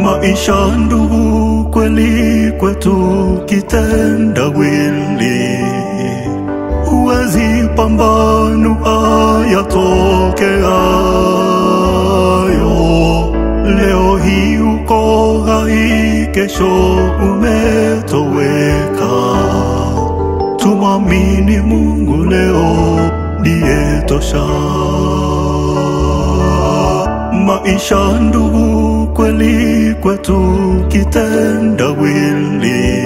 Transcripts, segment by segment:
Maisha ndugu kweli kwetu kitendawili, huwezi pambanua yatokeayo. Leo hii uko hai, kesho umetoweka. Tumwamini Mungu leo ndiye tosha. Maisha ndugu kweli kwetu kitendawili,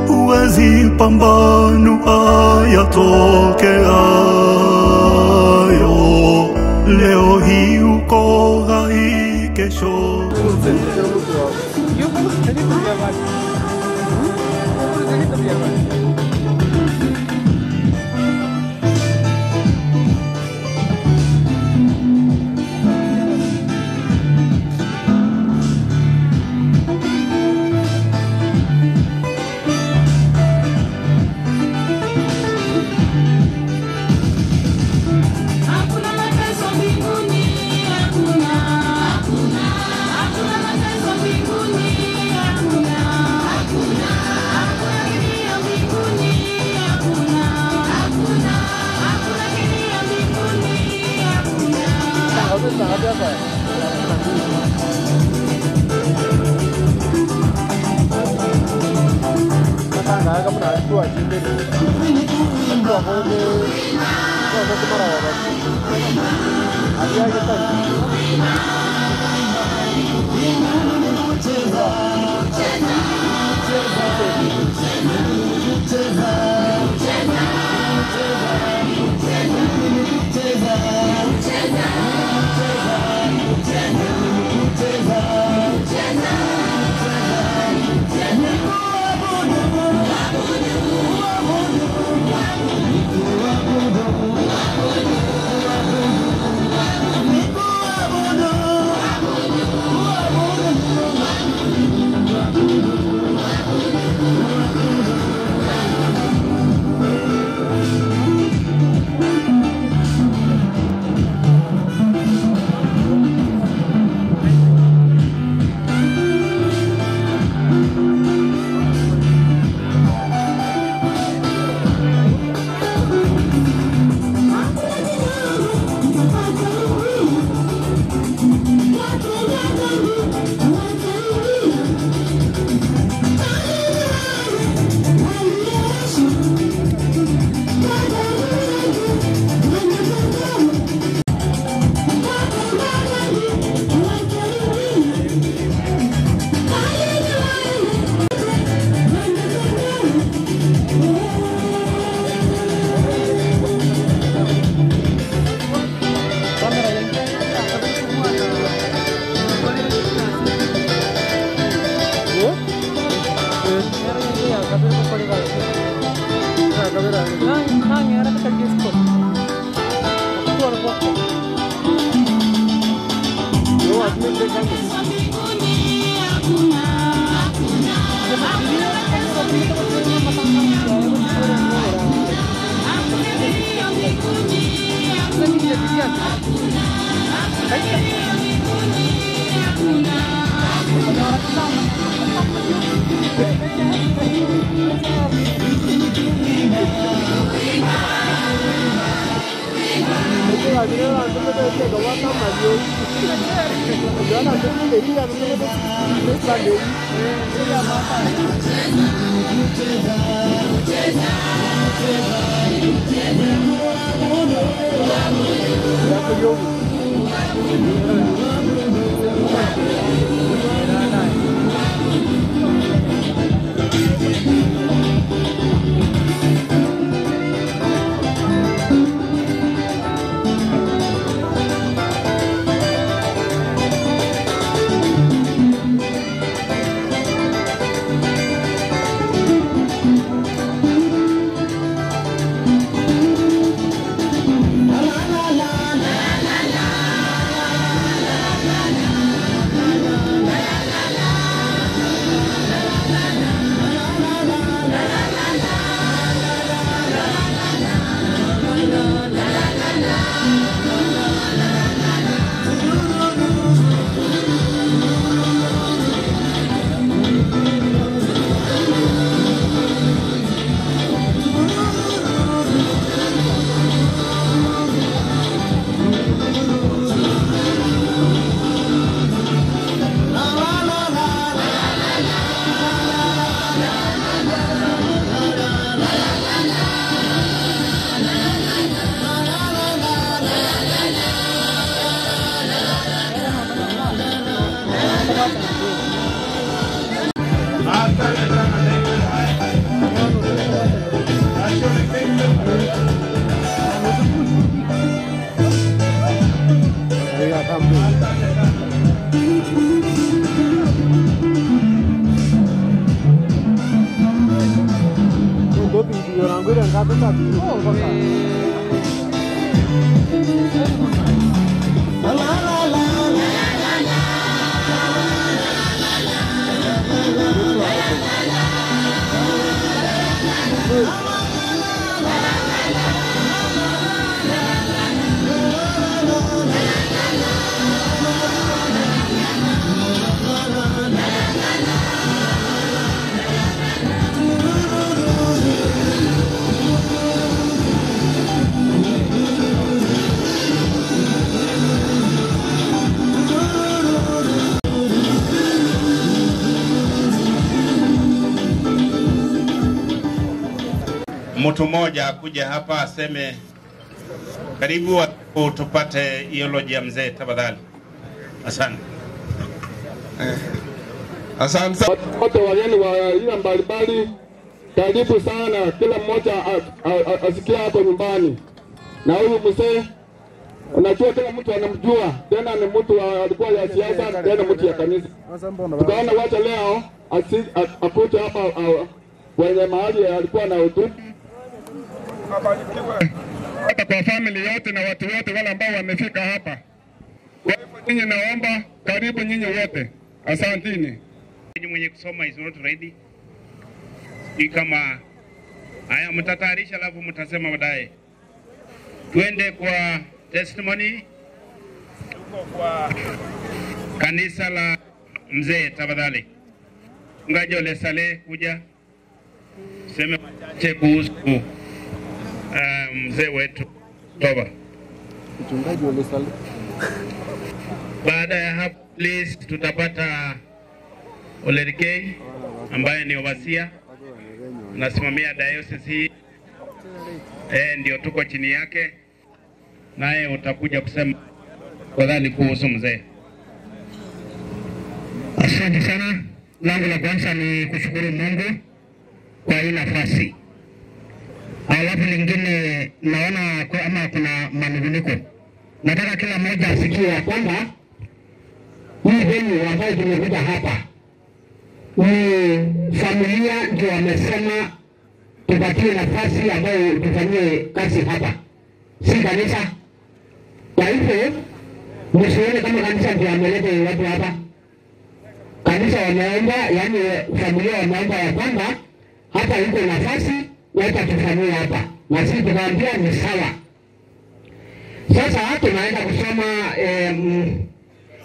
huwezi pambanua yatokeayo. Leo hii uko hai, kesho La la la la la la la la. Mtu mmoja akuja hapa aseme karibu tupate eulogy ya mzee tafadhali. Asante. Asante. Wote wageni wa aina mbalimbali, karibu sana, kila mmoja asikie hapo nyumbani. Na huyu mzee unajua kila mtu anamjua, tena ni mtu alikuwa ya siasa, tena mtu ya kanisa. Tukaona wacha leo akuje hapa kwenye mahali alikuwa na hutubu. Hata kwa family yote na watu wote wale ambao wamefika hapa. Kwa hivyo nyinyi naomba karibu nyinyi wote. Asanteni. Mwenye kusoma is not ready. Ni kama haya mtatayarisha alafu mtasema baadaye. Tuende kwa testimony. Tuko kwa kanisa la mzee tafadhali. Mchungaji Ole Sale kuja sema machache kuhusu mzee wetu Toba. Mchungaji Ole Sale. Baada ya hapo please tutapata Olerikei ambaye ni overseer nasimamia diocese hii. Ndio tuko chini yake. Naye utakuja kusema tafadhali kuhusu mzee. Asante sana. Langu la kwanza ni kushukuru Mungu kwa hii nafasi. Alafu lingine naona kama kuna manunguniko. Nataka kila mmoja asikie ya kwamba hii venue ambayo tumekuja hapa ni familia ndio wamesema tupatie nafasi ambayo tufanyie kazi hapa, si kanisa. Kwa hivyo msione kama kanisa ndio ameleta watu hapa. Kanisa wameomba, yani familia wameomba ya kwamba hapa iko nafasi, wacha tufanyie hapa, na sisi tukaambia ni sawa. Sasa tunaenda kusoma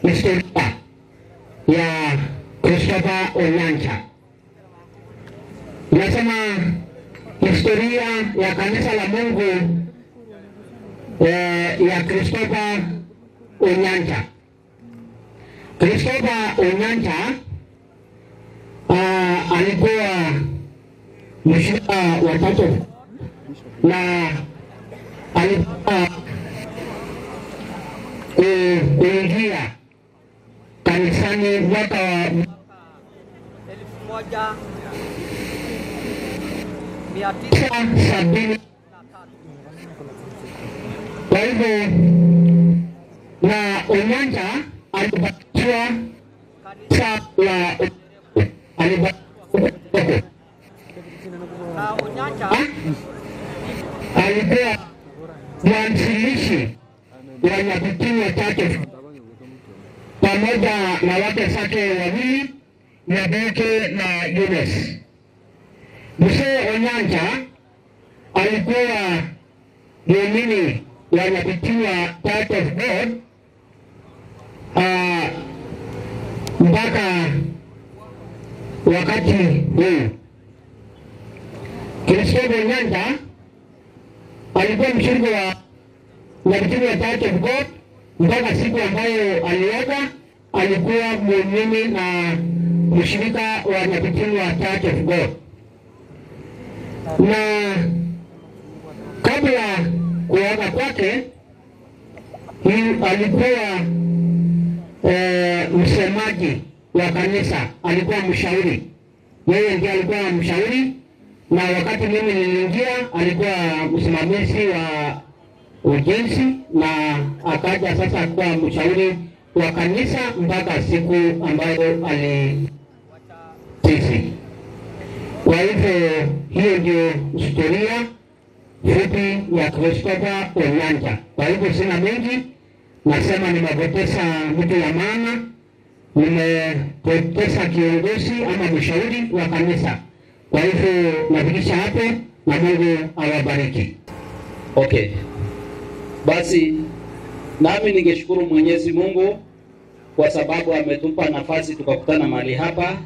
historia ya Christopher Onyancha. Nasema historia ya kanisa la Mungu ya Christopher Onyancha. Christopher Onyancha alikuwa mshirika wa tatu na alikuwa kuingia kanisani mwaka wa 1973. Kwa hivyo na Onyancha alibatizwa kanisa la alikuwa mwanzilishi wa Nyabutiwa Church pamoja na wake zake wawili Nyaboke na Eunice. Mzee Onyancha alikuwa muumini wa Nyabutiwa Church of God mpaka wakati huu. Christopher Onyancha alikuwa mshiriki wa Nyabutiwa Church of God mpaka siku ambayo aliaga. Alikuwa muumini na mshirika wa Nyabutiwa Church of God. Na kabla kuaga kwake alikuwa msemaji wa kanisa, alikuwa mshauri. Yeye ndiye alikuwa mshauri, na wakati mimi niliingia alikuwa msimamizi wa ujenzi, na akaja sasa kuwa mshauri wa kanisa mpaka siku ambayo alisisi. Kwa hivyo hiyo ndio historia fupi ya Christopher Onyanja. Kwa hivyo sina mengi, nasema nimepoteza mtu ya maana, nimepoteza kiongozi ama mshauri wa kanisa. Kwa hivyo nafikisha hapo na Mungu awabariki. Okay. Basi nami ningeshukuru Mwenyezi Mungu kwa sababu ametupa nafasi tukakutana mahali hapa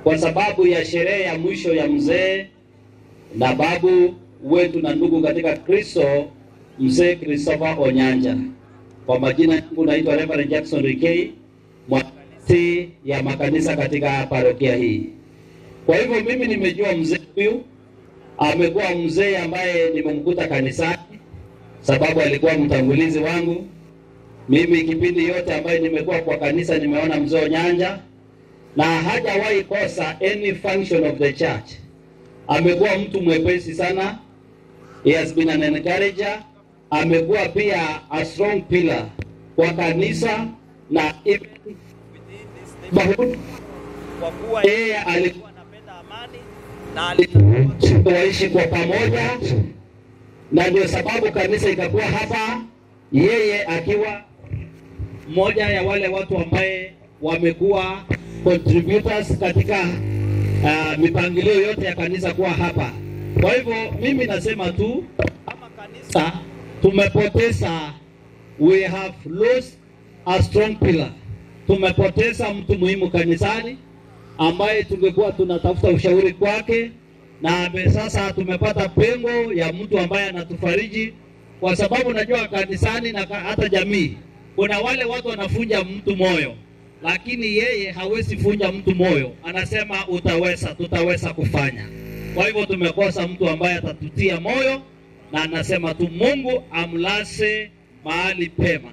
kwa sababu ya sherehe ya mwisho ya mzee na babu wetu na ndugu katika Kristo, mzee Christopher Onyanja. Kwa majina yangu naitwa Reverend Jackson Rikei, mwakilishi ya makanisa katika parokia hii. Kwa hivyo mimi nimejua mzee huyu amekuwa mzee ambaye nimemkuta kanisani, sababu alikuwa mtangulizi wangu. Mimi kipindi yote ambayo nimekuwa kwa kanisa nimeona mzee Onyanja, na hajawahi kosa any function of the church. Amekuwa mtu mwepesi sana. He has been an encourager. Amekuwa pia a strong pillar kwa kanisa na even neighborhood, kwa kuwa yeye alikuwa anapenda amani na alikuwa waishi kwa pamoja, na ndio sababu kanisa ikakuwa hapa, yeye akiwa mmoja ya wale watu ambaye wamekuwa contributors katika mipangilio yote ya kanisa kuwa hapa. Kwa hivyo mimi nasema tu kama kanisa tumepoteza, we have lost a strong pillar. Tumepoteza mtu muhimu kanisani ambaye tungekuwa tunatafuta ushauri kwake, na sasa tumepata pengo ya mtu ambaye anatufariji, kwa sababu najua kanisani na hata jamii kuna wale watu wanafunja mtu moyo, lakini yeye hawezi funja mtu moyo, anasema utaweza, tutaweza kufanya. Kwa hivyo tumekosa mtu ambaye atatutia moyo, na anasema tu Mungu amlase mahali pema,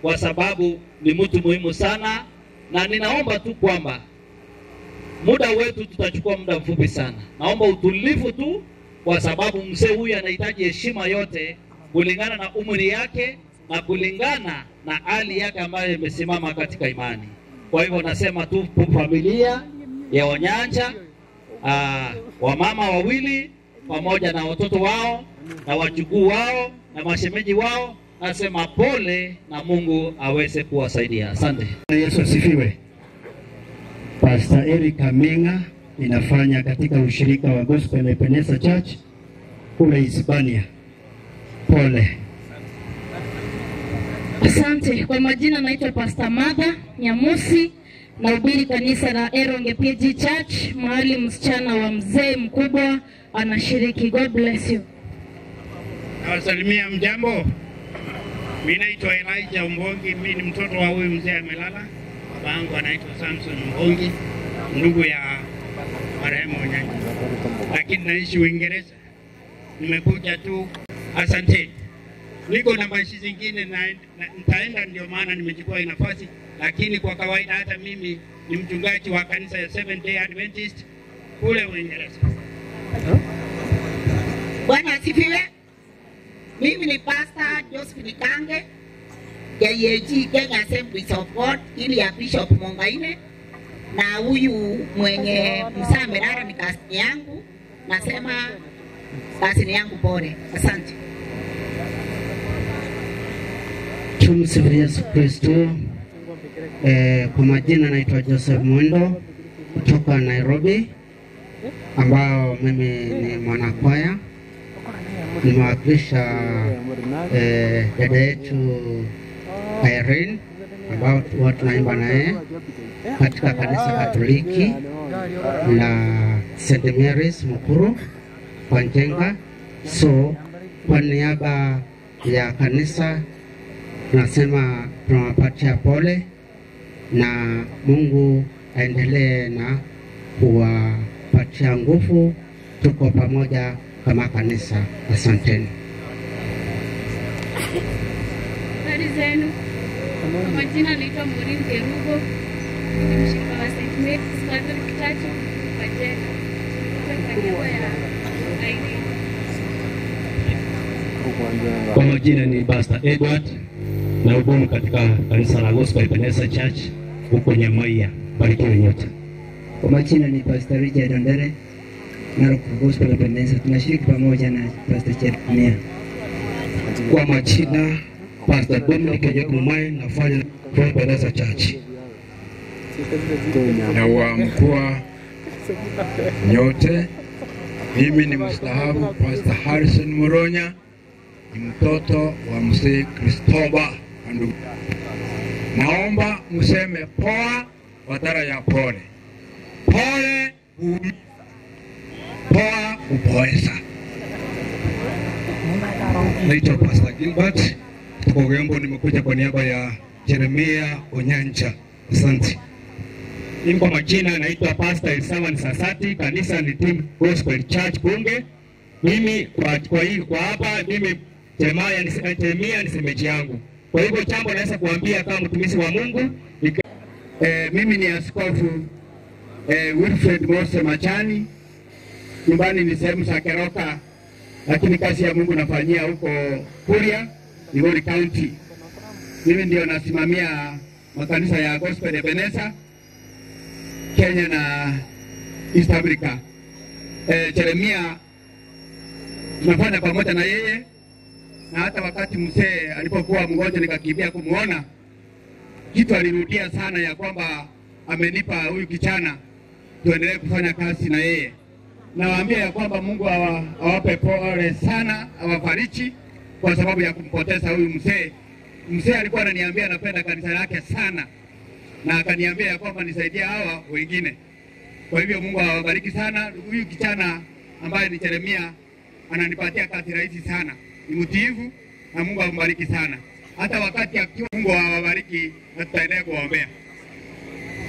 kwa sababu ni mtu muhimu sana. Na ninaomba tu kwamba muda wetu tutachukua muda mfupi sana, naomba utulivu tu, kwa sababu mzee huyu anahitaji heshima yote kulingana na umri yake na kulingana na hali yake ambayo imesimama katika imani. Kwa hivyo nasema tu familia ya Onyanja, wamama wawili pamoja na watoto wao na wajukuu wao na mashemeji wao, nasema pole na Mungu aweze kuwasaidia. Asante. Yesu asifiwe. Pastor Eric Aminga, inafanya katika ushirika wa Gospel Ebenezer Church kule Hispania. Pole. Asante. Kwa majina naitwa Pastor Martha Nyamusi, nahubiri kanisa la Eronge PG Church, mahali msichana wa mzee mkubwa anashiriki. God bless you. Nawasalimia, mjambo. Mimi naitwa Elijah Mbongi, mimi ni mtoto wa huyu mzee amelala. Baba yangu anaitwa Samson Mbongi, ndugu ya marehemu Onyanja, lakini naishi Uingereza. Nimekuja tu, asante. Niko na maisha zingine na nitaenda, ndio maana nimechukua hii nafasi, lakini kwa kawaida hata mimi ni mchungaji wa kanisa ya Seventh Day Adventist kule Uingereza. Bwana asifiwe. Mimi ni Pastor Josephine Kange, KAG Kenya Assemblies of God, ili ya Bishop Mongaine, na huyu mwenye Musa Merara ni kasini yangu. Nasema kasini yangu pole. Asante. Tumsifu Yesu Kristo. Kwa majina naitwa Joseph Mwendo kutoka Nairobi, ambao mimi ni mwanakwaya. Nimewakilisha dada yetu Irene ambao huwa tunaimba naye katika kanisa Katoliki la St. Mary's Mukuru kwa Njenga. So kwa niaba ya kanisa tunasema tunawapatia pole na Mungu aendelee na kuwapatia nguvu. Tuko pamoja kama kanisa. Asanteni. Habari zenu. Kwa majina naitwa Maureen Kerubo, ni mshiriki Church of Majengo. Kwa niaba ya Irene. Kwa majina ni Pastor Edward na hudumu katika kanisa la Gospel Ebenezer Church huko Nyamaiya. Barikiwe nyote. Kwa majina ni Pastor Richard Ondere, Narok Gospel Ebenezer. Tunashiriki pamoja na Pastor Jeremia. Kwa majina Pastor Dominic Nyekumai, nafanya Gospel Ebenezer Church. Na waamkua nyote, mimi ni mstaafu Pastor Harrison Muronya, ni mtoto wa mzee Kristoba. Naomba mseme poa badala ya pole. Pole huumiza, poa hupoeza. Naitwa Pastor Gilbert kutoka Ugembo, nimekuja kwa niaba ya Jeremia Onyancha. Asante. Mimi kwa majina naitwa Pastor Elsavan Sasati, kanisa ni Team Gospel Church Bunge. Mimi kwa hapa mimi Jeremia ni semeji yangu. Kwa hivyo jambo naweza kuambia kama mtumishi wa Mungu mimi ni Askofu Wilfred Mose Machani. Nyumbani ni sehemu za Keroka, lakini kazi ya Mungu nafanyia huko Kuria, Migori County. Mimi ndio nasimamia makanisa ya Gospel Ebenezer Kenya na East Africa. Jeremia tunafanya pamoja na yeye, na hata wakati mzee alipokuwa mgonjwa nikakimbia kumuona, kitu alirudia sana ya kwamba amenipa huyu kijana tuendelee kufanya kazi na yeye. Nawaambia ya kwamba Mungu awape pole sana, awafariji kwa sababu ya kumpoteza huyu mzee. Mzee alikuwa ananiambia anapenda kanisa lake sana, na akaniambia ya kwamba nisaidie hawa wengine. Kwa hivyo Mungu awabariki sana. Huyu kijana ambaye ni Jeremia ananipatia kazi rahisi sana, ni mtiifu, na Mungu ambariki sana. Hata wakati akiwa, Mungu awabariki na tutaendelea kuwaombea.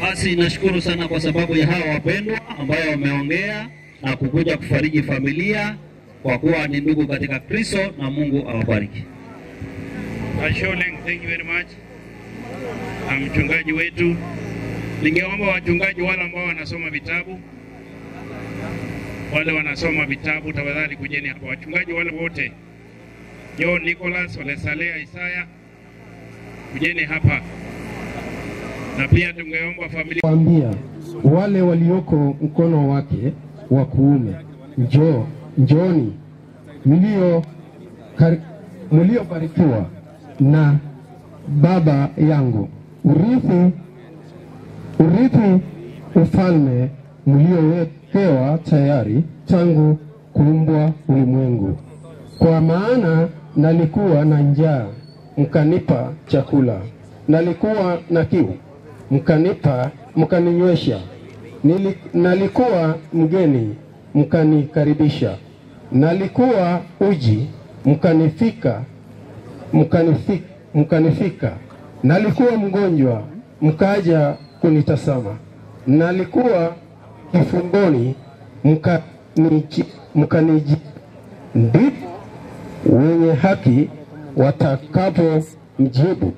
Basi nashukuru sana kwa sababu ya hawa wapendwa ambao wameongea na kukuja kufariji familia, kwa kuwa ni ndugu katika Kristo, na Mungu awabariki. Asholeng, thank you very much. Na mchungaji wetu, ningeomba wachungaji wale ambao wanasoma vitabu, wale wanasoma vitabu tafadhali kujeni hapa. Wachungaji wale wote, John Nicholas, Olesalea, Isaya, kujeni hapa. Na pia tungeomba familia kuambia wale walioko mkono wake wa kuume, njooni mliobarikiwa na Baba yangu, urithi ufalme mliowekewa tayari tangu kuumbwa ulimwengu. Kwa maana nalikuwa na njaa, mkanipa chakula, nalikuwa na kiu, mkaninywesha, nalikuwa mgeni, mkanikaribisha, nalikuwa uji, mkanifika, nalikuwa mgonjwa, mkaja kunitazama, nalikuwa kifungoni, mkaniji. Ndipo wenye haki watakapo mjibu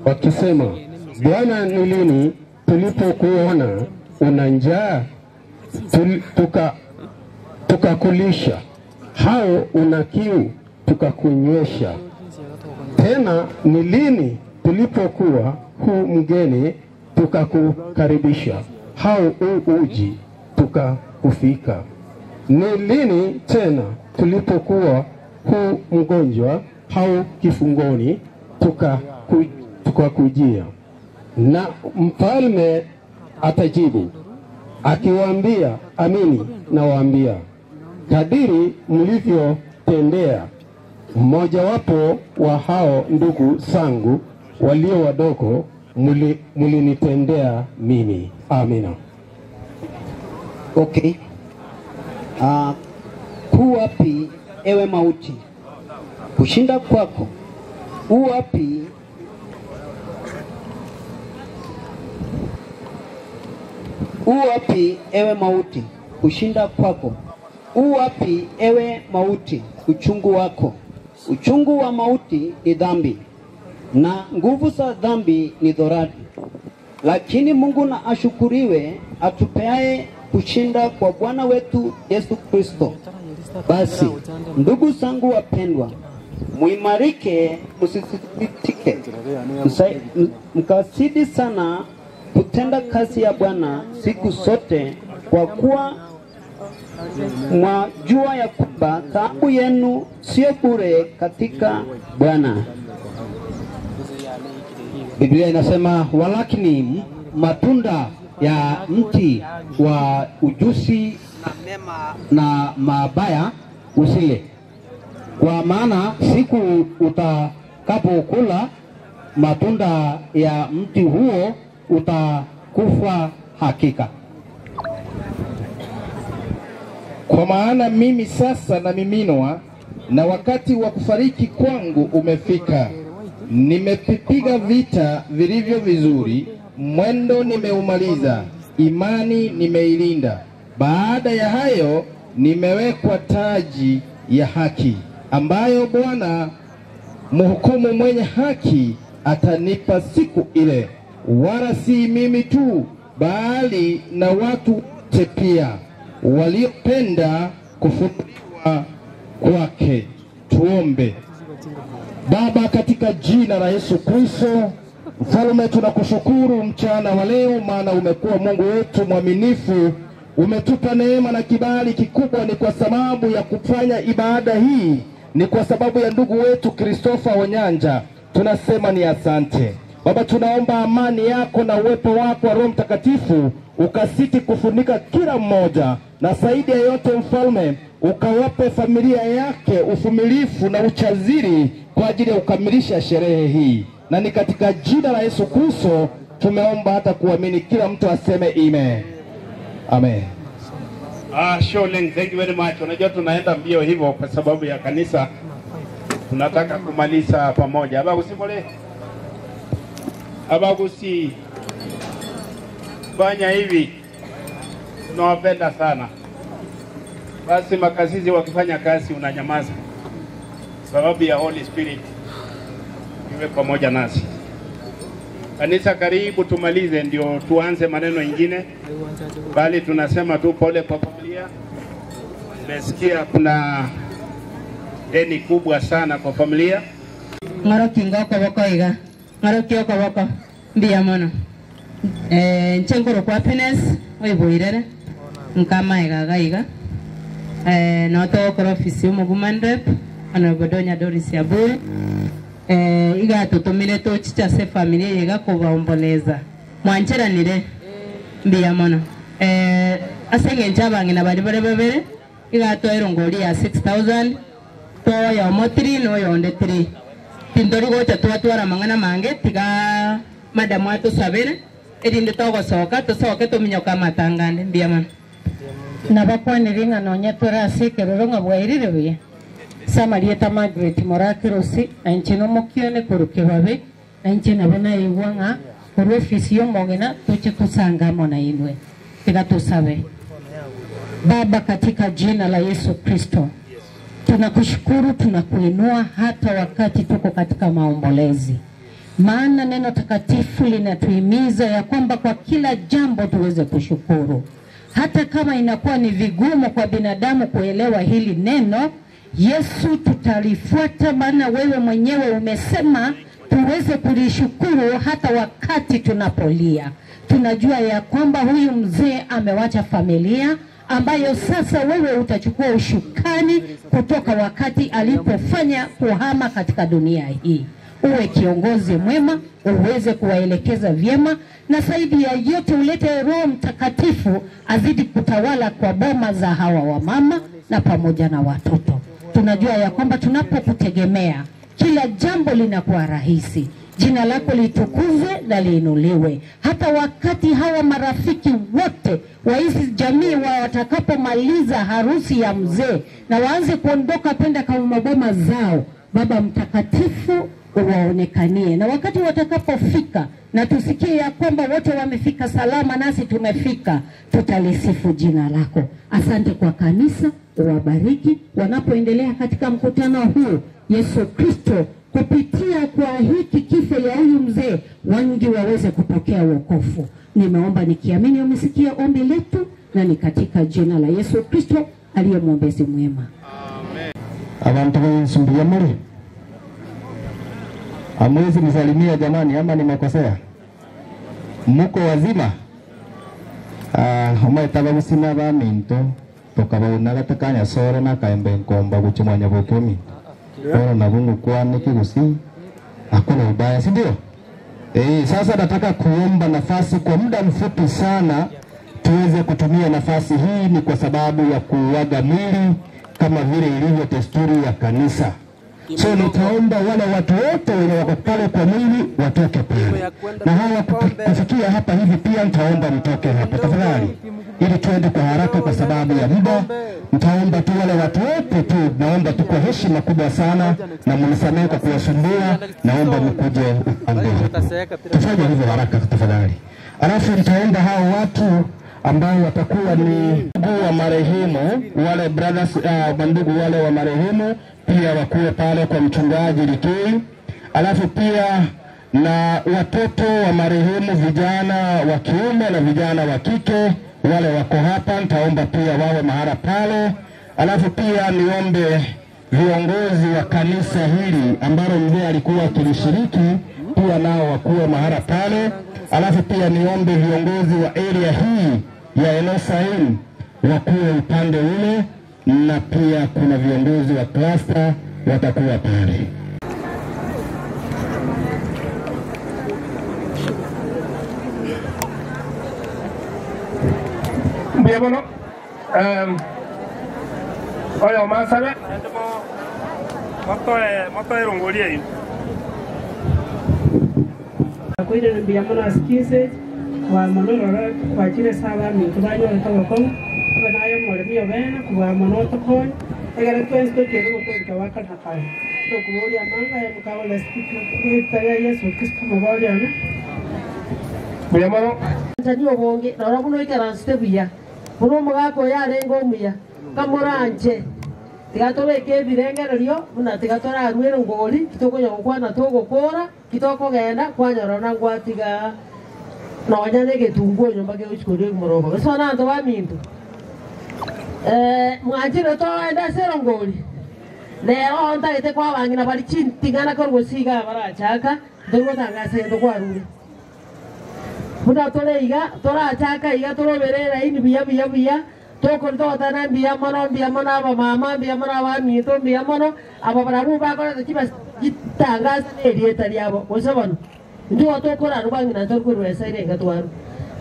wakisema, Bwana, ni lini tulipokuona una njaa tukakulisha, hao una kiu tukakunywesha? Tena ni lini tulipokuwa hu mgeni tukakukaribisha, hao uji tukakufika? Ni lini tena tulipokuwa hu mgonjwa hau kifungoni tukakujia? Na mfalme atajibu akiwaambia, amini nawaambia, kadiri mlivyotendea mmojawapo wa hao ndugu zangu walio wadogo, mlinitendea mimi. Amina. Okay. Kuwapi ewe mauti kushinda kwako? Uwapi uwapi ewe mauti kushinda kwako? Uwapi ewe mauti uchungu wako? Uchungu wa mauti ni dhambi, na nguvu za dhambi ni dhorati. Lakini Mungu na ashukuriwe, atupeaye kushinda kwa Bwana wetu Yesu Kristo. Basi ndugu zangu wapendwa, muimarike, msisitike, mkazidi sana kutenda kazi ya Bwana siku zote, kwa kuwa mwajua ya kwamba taabu yenu sio bure katika Bwana. Biblia inasema walakini matunda ya mti wa ujusi na mabaya usile, kwa maana siku utakapokula matunda ya mti huo utakufa hakika. Kwa maana mimi sasa namiminwa, na wakati wa kufariki kwangu umefika. Nimepiga vita vilivyo vizuri, mwendo nimeumaliza, imani nimeilinda. Baada ya hayo nimewekwa taji ya haki, ambayo Bwana mhukumu mwenye haki atanipa siku ile, wala si mimi tu, bali na watu wote pia waliopenda kufunuliwa kwake. Tuombe. Baba, katika jina la Yesu Kristo, Mfalme, tunakushukuru mchana wa leo, maana umekuwa Mungu wetu mwaminifu. Umetupa neema na kibali kikubwa, ni kwa sababu ya kufanya ibada hii, ni kwa sababu ya ndugu wetu Christopher Onyanja. Tunasema ni asante Baba. Tunaomba amani yako na uwepo wako wa Roho Mtakatifu ukasiti kufunika kila mmoja, na zaidi ya yote Mfalme, ukawape familia yake uvumilivu na uchaziri kwa ajili ya kukamilisha sherehe hii, na ni katika jina la Yesu Kristo tumeomba hata kuamini. Kila mtu aseme amen. Amen. Sholing, thank you very much. Unajua tunaenda mbio hivyo kwa sababu ya kanisa, tunataka kumaliza pamoja. Abagusi pole. Abagusi fanya hivi, tunawapenda sana. Basi makasisi wakifanya kazi unanyamaza, sababu ya Holy Spirit iwe pamoja nasi. Kanisa, karibu tumalize ndio tuanze maneno ingine, bali tunasema tu pole kwa familia. Nimesikia kuna deni kubwa sana kwa familia. Ng'oroki ngoko iga ng'oroki okoboko mbuya mono. Nche nkorokwa Happiness oiboirere nkama iga iga notogokora ofisi omoguman rep Honorable Donya Doris Yabue. Iga tutumire tochicha ase familia iga kobaomboleza mwancheranire mbuya mono. Ase eng'encho abang'ina bari bare babere iga twaerongori ya 6000 twoyomo 3 noyonde 3 tindori gocha twatwara mang'ana mange tiga madamu atusabere erinde togosoka tusoke tominyoka amatangande mbuya mono. Nabakwanire ng'a nonya tore ase ekeroro ng'a bwairire buya Samarieta Margaret Morakirosi na inche nomokione koruke babe na inche nabo naigwa ng'a korwa ofisi y'omogena toche tusanga amo na inwe. Tiga tusabe. Baba, katika jina la Yesu Kristo, tunakushukuru, tunakuinua hata wakati tuko katika maombolezi, maana neno takatifu linatuhimiza ya kwamba kwa kila jambo tuweze kushukuru, hata kama inakuwa ni vigumu kwa binadamu kuelewa hili neno. Yesu, tutalifuata, maana wewe mwenyewe umesema tuweze kulishukuru hata wakati tunapolia. Tunajua ya kwamba huyu mzee amewacha familia ambayo sasa wewe utachukua ushukani kutoka wakati alipofanya kuhama katika dunia hii. Uwe kiongozi mwema, uweze kuwaelekeza vyema, na zaidi ya yote ulete Roho Mtakatifu azidi kutawala kwa boma za hawa wamama na pamoja na watoto. Tunajua ya kwamba tunapokutegemea kila jambo linakuwa rahisi. Jina lako litukuzwe na liinuliwe. Hata wakati hawa marafiki wote wa hizi jamii watakapomaliza harusi ya mzee na waanze kuondoka kwenda kwa maboma zao, Baba Mtakatifu uwaonekanie, na wakati watakapofika na tusikie ya kwamba wote wamefika salama nasi tumefika, tutalisifu jina lako. Asante kwa kanisa, uwabariki wanapoendelea katika mkutano huu. Yesu Kristo, kupitia kwa hiki kifo ya huyu mzee, wengi waweze kupokea wokovu. Nimeomba nikiamini umesikia ombi letu na ni katika jina la Yesu Kristo aliye mwombezi mwema. Amen. Abantu bensumbuye muri. Amwezi msalimia jamani, ama nimekosea? Muko wazima? Omaetaba busima ba minto tokabauna gatekanya sore na kaembe nkomba guchimwanya bukumi. Bora na bungu kwa kigusi. Hakuna ubaya, si ndio? Sasa nataka kuomba nafasi kwa muda mfupi sana tuweze kutumia nafasi hii, ni kwa sababu ya kuuaga mwili kama vile ilivyo desturi ya kanisa. So nitaomba wale watu wote wenye wako pale kwa mwili watoke pale, na hawa kufikia hapa hivi pia nitaomba mtoke hapa tafadhali, ili tuende kwa haraka kwa sababu ya muda. Nitaomba tu wale watu wote tu, naomba tu kwa heshima kubwa sana na mnisamehe kwa kuwasumbua, naomba mkuje upande huu. Tufanye hivyo haraka tafadhali. Alafu nitaomba hao watu ambao watakuwa ni ndugu wa marehemu, wale brothers, bandugu wale wa marehemu pia wakuwe pale kwa mchungaji Litui. Alafu pia na watoto wa marehemu, vijana wa kiume na vijana wa kike wale wako hapa, nitaomba pia wawe mahala pale. Alafu pia niombe viongozi wa kanisa hili ambalo mzee alikuwa akilishiriki pia nao wakuwe mahala pale. Alafu pia niombe viongozi wa area hii ya Enosaim wakuwe upande ule, na pia kuna viongozi wa cluster watakuwa pale. Mbiabono oyo masabe motoe rongoria hii akwire mbiabono asikize wa monororo kwa jile saba mintu banyo togoko abanayo moremio bena kuwa monoto kon egere twensto kero ko wakata kai to kuboria manga ya mukawala siku ya Yesu Kristo maboria ne mbiabono Tanyo bonge rora buno ikaranste buya buno mugako yarengo omuya kamoranje tigatobeke ebirengererio buna tigatorarwere ngori kitokonya gokwana togokora kitokogenda kwanyorona ngwatiga nonya negetunguo nyomba gegochikoria morobo so nanto baminto mwanjire toenda sero ngori lero ntagete kwa bang'ina bari chinting'ana korgosiga barachaka ndogotangasa ento kwarure buna tore iga torachaka iga toroberera ini buya buya buya tokortotana mbuya mono abamama mbuya mono abaminto mbuya mono aba barabu bakorete chibas gitangasa nerieta riabo gose bono ndio tokorarwa bang'ina torkorwesa irenga twaru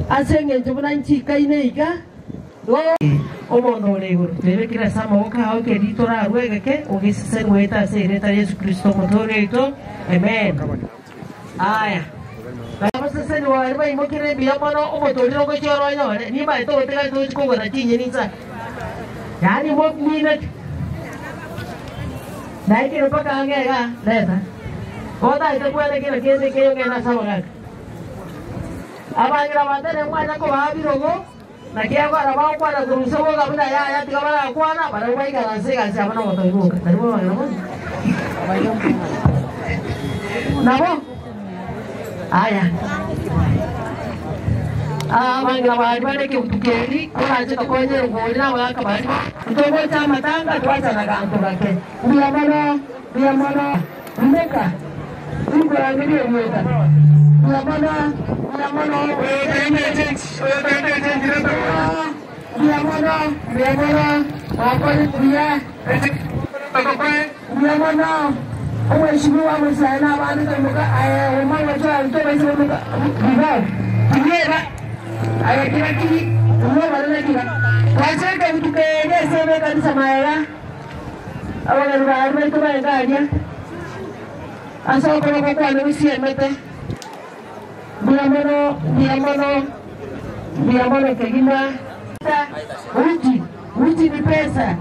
ase eng'encho buna nchikaine iga obono ore igoro twebekire ase amaboko ao keri torarwa egeke ogeseseniwete ase ereta Yesu Kristo omotore oito amen. Aya abaseseni wari baimokire mbuya mono omotorire ogochiora onyore nimaete ogotega tochikogora chinyeni nsa yaani momineti naikire mpaka ang'e iga leta otaete kwenekire kende keyong'ena ase abagaka abangira batere mwana kobaa birogo nakiagora bagokwana korusa boga buna yaya tiga barakwana barabwo baikaranse egasi abo nogotoiboka tari bo bagera bonsi nabo aya abangira bari bareke utukeri korache tokonyere ngori nabagaka bari ntogocha amatanga twachanaga anto gake mbuya mono mbuka inkorangeria omweta mbuya mono mbuya mono mbuya mono wakore buya mbuya mono omweshimiwa mwisae n'abandi tomuka omwana twalitobaise muka bibao aya kira umwe wacheke utukege sebe kanisa maera abagani barwe tubaengaria asoko bakwana usiemete mbuya mono kegima uji ni pesa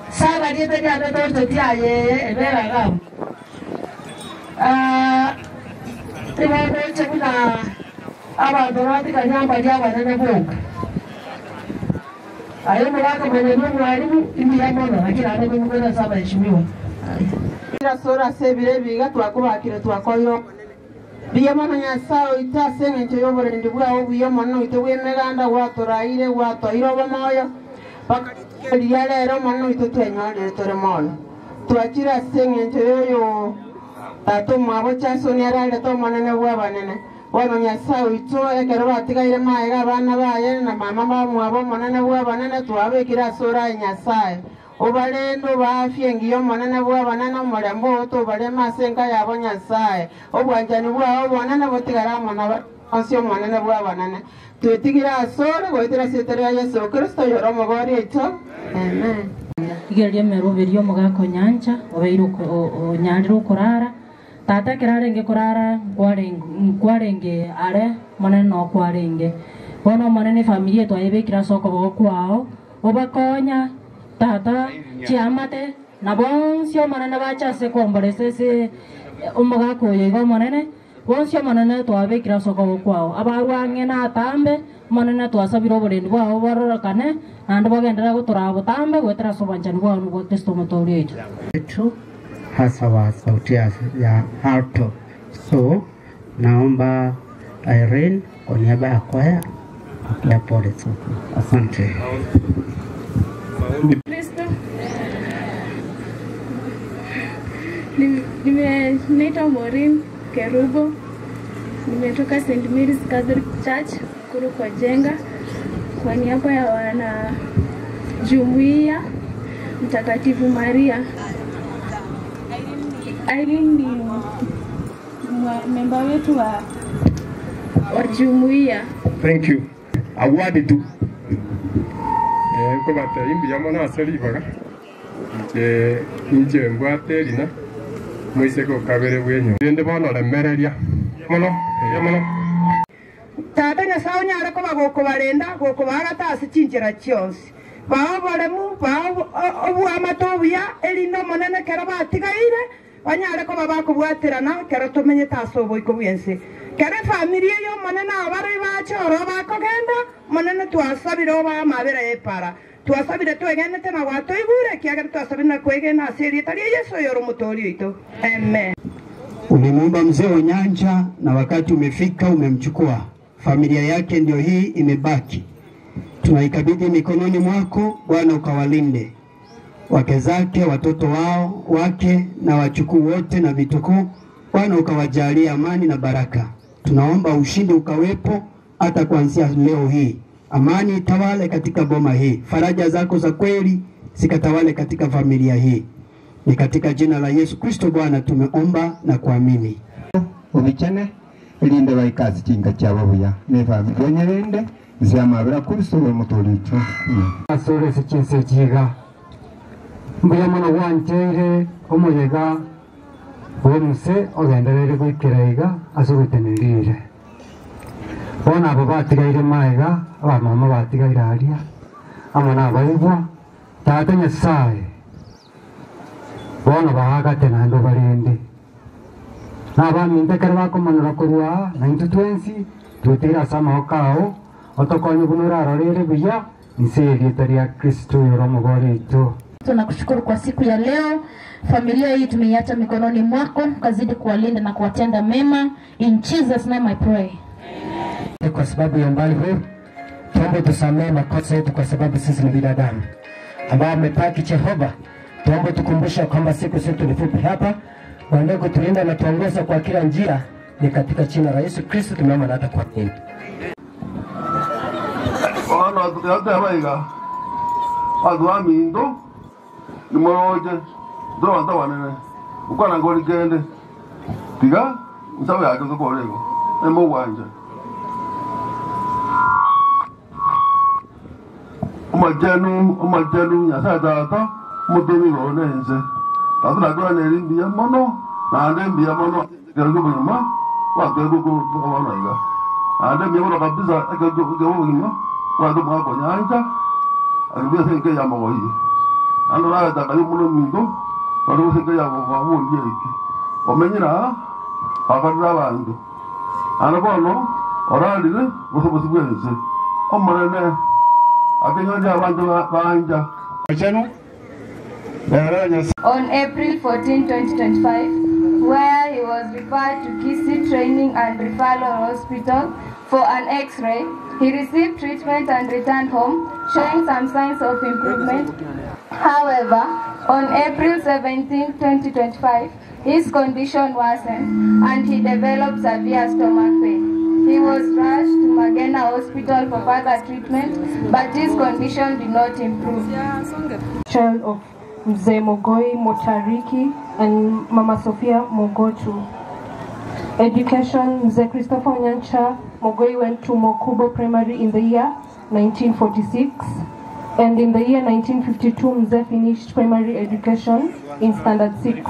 saba riete riane torto tiaye ebera gam tibabeche kuna abantu batikanyamba lyabanene boka ayo mulaka mwenye mwalimu imbiya mono lakini ane mkwenda saba heshimiwa ira sora sebire biga twakubakire twakoyo Biya mono Nyasaye oito ase eng'encho y'oborendi bwao obuya omonene oito bw'emeganda gwatoraire gwatoire obomoyo mpaka rituko riria rero omonene oito twenyorire tore moyo. Twachire ase eng'encho y'oyo tata omwabo Jackson ararete omonene bw'abanene. Bono Nyasaye oito ekero batigaire maega abana baye na mama bamwabo omonene bw'abanene twabekire ase oraye Nyasaye. Obarendo baafya engiyo omonene bw'abanene omorembo oto obarema ase enka yabo Nyasaye. Obwanchani bwao obonene botigare amo na onsi omonene bw'abanene. Twetigire ase ore goetera ase etere ya Yesu Kristo yore omogori oito. Amen. Igeria emeroberio omogaka onyancha obeire onyarire okorara tata ekero arenge korara nkwarenge are monene nokwarenge bono omonene efamiri etwaebekire ase okoboko kwao obakonya tata chiamate na bonsi omonene bacha ase kwomboresa ase omogaka oyo iga omonene bonsi omonene twabekire ase okoboko kwao abarwang'e na atambe omonene twasabire oborendi bwao bororokane naende bogenderera gotoraa botambe goetera ase obwanchani bwao nibwo Kristo omotoori oito. Wetu hasa wa sauti ya alto. So naomba Irene kwa niaba ya kwaya ya pole sana. Asante. Kristo. Naitwa Maureen Kerubo. Nimetoka St. Mary's Catholic Church Kuru kwa Jenga kwa niaba ya wana jumuiya Mtakatifu Maria. Irene ni memba wetu wa jumuiya. Thank you. Award tu. Ko bata imbi ya mona asali baga. Nje mbwate rina. Moise ko kabere bwenyo. Ndende bono remereria. Mono, ya mono. Tata Nyasaye onyare koba gokobarenda gokobagata ase chinchera chionsi. Bao boremu, bao obwamate obuya erinde omonene kero batigaire banyare koba bakobwaterana kero tomenyete ase oboiko bwense. Kero efamiri eyo omonene abare bachoro bakogenda monene twasabire oba amabera epara. Twasabire twegenete na gwatoigure ekiagera twasabire na kwegena ase erieta ria Yesu oyore omotoori oito. Amen. Umemuumba mzee Onyancha na wakati umefika umemchukua. Familia yake ndio hii imebaki. Tunaikabidhi mikononi mwako Bwana, ukawalinde wake zake, watoto wao wake na wachukuu wote na vitukuu. Bwana ukawajalie amani na baraka. Tunaomba ushindi ukawepo hata kuanzia leo hii. Amani itawale katika boma hii, faraja zako za kweli zikatawale katika familia hii. Ni katika jina la Yesu Kristo Bwana tumeomba na kuamini. Ubichane linde baikazi chinga chabo buya ne familia nyerende ziyamabira Kristo we mutoricho. Asore sechinse chiga mbuya mono gwancheire omoyega bwomuse ogenderere gwikira iga ase ogotenerire bono abo batigaire maega abamama batigaire aria amo nabaibwa tata Nyasaye bono baagate naende obarende nabaminto ekero bakomanora korwa naintwe twensi tweteire ase amagoko ao otokonye buna orarorere buya nse erieta ria Kristo oyore omogori oito. Tunakushukuru kwa siku ya leo. Familia hii tumeiacha mikononi mwako, kazidi kuwalinda na kuwatenda mema. In Jesus name I pray. Kwa sababu ya umbali huu, tuombe tusamehe makosa yetu kwa sababu sisi ni binadamu ambao amepaki Jehova. Tuombe tukumbushe kwamba siku zetu ni fupi hapa, waendelee kutulinda na tuongoza kwa kila njia. Ni katika jina la Yesu Kristo tumeomba na hata kuamini. Ono atuamindo nimoroje ndo wanene ukwana ngoli gende tiga nsawe yake zokolego emo wanja omajenu Nyasaye tata mudumi ronenze tata nagora nerimbiya mono nande mbiya mono kergo bima wa kergo ko wana iga ande mbiya mono kabisa kergo bima wa do mwa konyanja akibia senke ya moyi ando la ta kayo muno mindo walo senke ya mo wa yeki omenyira akarira bandu ana bono oralire busobozi bwenze omonene akenyoja abantu banja. On April 14, 2025, where he was was referred to Kisii Training and Referral Hospital for an X-ray. He received treatment and returned home, showing some signs of improvement. However, on April 17, 2025, his condition worsened and he developed severe stomach pain. He was rushed to Magena Hospital for further treatment, but his condition did not improve. Child of Mzee Mogoi Motariki and Mama Sophia Mogotu. Education: Mzee Christopher Onyancha Mogoi went to Mokubo Primary in the year 1946, and in the year 1952, Mzee finished primary education in Standard 6.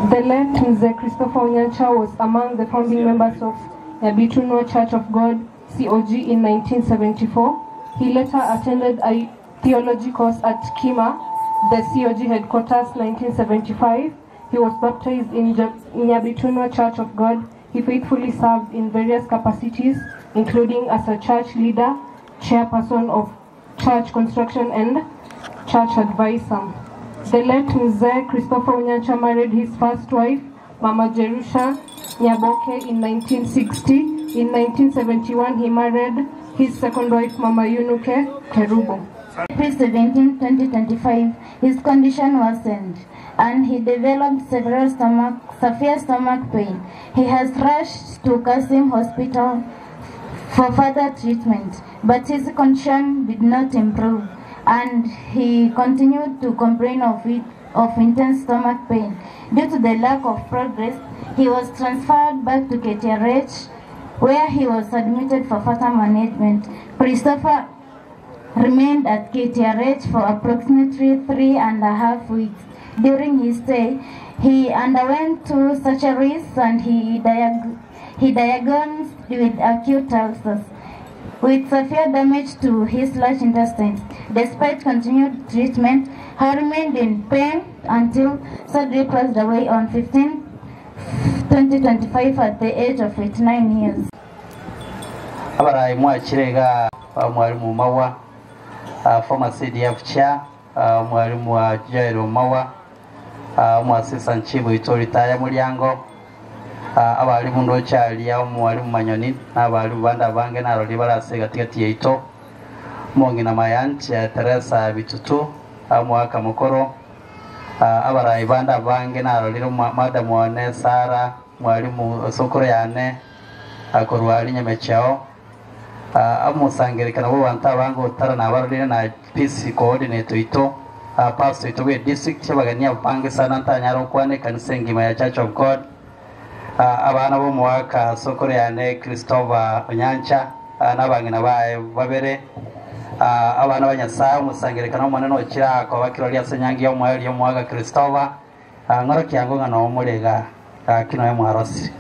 The late Mzee Christopher Onyancha was among the founding members of Nyabitunwa Church of God, COG, in 1974. He later attended a theology course at Kima, the COG headquarters, 1975. He was baptized in Nyabitunwa Church of God. He faithfully served in various capacities, including as a church leader, chairperson of church construction, and church advisor. The late Mzee Christopher Onyancha married his first wife, Mama Jerusha Nyaboke, in 1960. In 1971, he married his second wife, Mama Yunuke Kerubo. April 17, 2025, his condition worsened and he developed severe stomach pain. He has rushed to Kasim Hospital for further treatment, but his condition did not improve and he continued to complain of intense stomach pain. Due to the lack of progress, he was transferred back to KTRH, where he was admitted for further management. Christopher remained at KTRH for approximately 3.5 weeks. During his stay, he underwent 2 surgeries and he diagnosed with acute ulcers, with severe damage to his large intestines. Despite continued treatment, he remained in pain until surgery passed away on 15, 2025 at the age of 89 years. Abarai mwachirega mwalimu Mawa, former CDF chair, mwalimu wa Jairo Mawa, mwasisa nchibu itoritaya mulyango, abalimu ndochalia mwalimu Manyoni n'abalimu banda bange naroli barase gatigati yaito mongina mayanchi Teresa Bitutu mwaka mukoro, abarayi banda bange naroliro madamu wane Sara mwalimu sokoro yane akorwali nyamechao amusangerekana bo bantu abange otara nabarolire na peace coordinator ito pastor ito we district bagania bange sana ntanyaro kwane kanisa ngima ya Church of God, abana bo mwaka sokoro yane Christopher Onyancha nabangina bae babere, abana banyasaye musangerekana omwana nokira ko bakiroli asenyangi yo mwali yo mwaka Christopher ngoro kyango ngano omurega kino ya mwarosi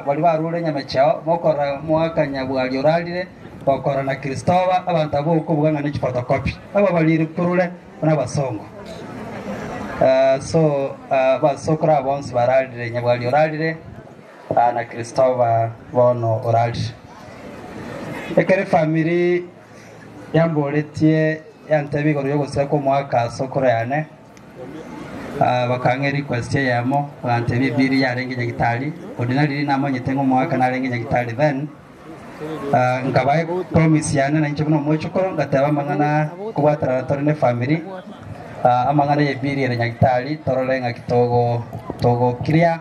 bali barure nyamechao mokora mwaka nyabwali oralire bakora na Christopher abantu abo ukubuganga ni photocopy abo baliri kurule na basongo so basokora bonse baralire nyabwali oralire na Christopher bono oralire ekere family yamboletie yantebi goro yogosira ko mwaka sokora yane bakange request yamo bantebi biri yarenge nyagitali ordinary namanye tengo mwaka narenge nyagitali then nkabaye promise yane na nche buno mochokoro ngataba mangana kubatara torine family amangana ye biri yare nyagitali torolenga kitogo togo kiria